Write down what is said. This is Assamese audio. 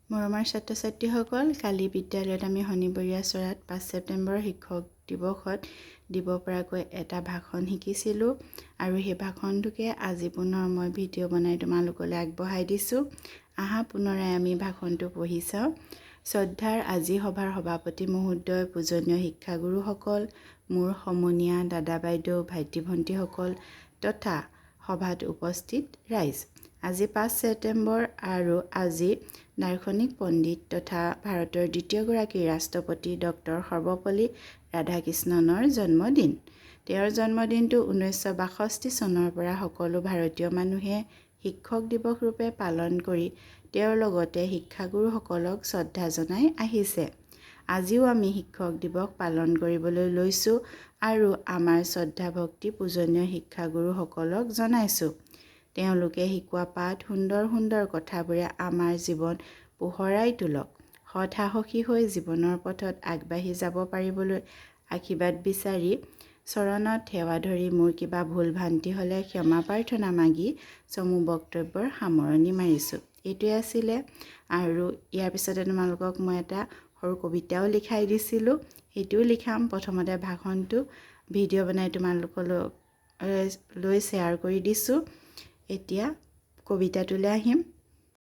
মৰমৰ ছাত্ৰ ছাত্ৰীসকল, কালি বিদ্যালয়ত আমি শনিবৰীয়া চ'ৰাত 5 ছেপ্টেম্বৰ শিক্ষক দিৱসত দিব পৰাকৈ এটা ভাষণ শিকিছিলোঁ আৰু সেই ভাষণটোকে আজি পুনৰ মই ভিডিঅ' বনাই তোমালোকলৈ আগবঢ়াই দিছোঁ। আহা, পুনৰাই আমি ভাষণটো পঢ়ি চাওঁ। শ্ৰদ্ধাৰ আজি সভাৰ সভাপতি মহোদয়, পূজনীয় শিক্ষাগুৰুসকল, মোৰ সমনীয়া দাদা বাইদেউ, ভাইটি ভণ্টিসকল তথা সভাত উপস্থিত ৰাইজ, আজি 5 ছেপ্টেম্বৰ আৰু আজি দাৰ্শনিক পণ্ডিত তথা ভাৰতৰ দ্বিতীয়গৰাকী ৰাষ্ট্ৰপতি ডক্টৰ সৰ্বপল্লী ৰাধাকৃষ্ণনৰ জন্মদিন। তেওঁৰ জন্মদিনটো 1962 চনৰ পৰা সকলো ভাৰতীয় মানুহে শিক্ষক দিৱস ৰূপে পালন কৰি তেওঁৰ লগতে শিক্ষাগুৰুসকলক শ্ৰদ্ধা জনাই আহিছে। আজিও আমি শিক্ষক দিৱস পালন কৰিবলৈ লৈছোঁ আৰু আমাৰ শ্ৰদ্ধা ভক্তি পূজনীয় শিক্ষাগুৰুসকলক জনাইছোঁ। তেওঁলোকে শিকোৱা পাঠ, সুন্দৰ সুন্দৰ কথাবোৰে আমাৰ জীৱন পোহৰাই তোলক। সৎ সাহসী হৈ জীৱনৰ পথত আগবাঢ়ি যাব পাৰিবলৈ আশীৰ্বাদ বিচাৰি চৰণত সেৱা ধৰি মোৰ কিবা ভুল ভ্ৰান্তি হ'লে ক্ষমা প্ৰাৰ্থনা মাগি চমু বক্তব্যৰ সামৰণি মাৰিছোঁ। এইটোৱে আছিলে। আৰু ইয়াৰ পিছতে তোমালোকক মই এটা সৰু কবিতাও লিখাই দিছিলোঁ, সেইটোও লিখাম। প্ৰথমতে ভাষণটো ভিডিঅ' বনাই তোমালোকলৈ লৈ শ্বেয়াৰ কৰি দিছোঁ। এতিয়া কবিতাটোলৈ আহিম।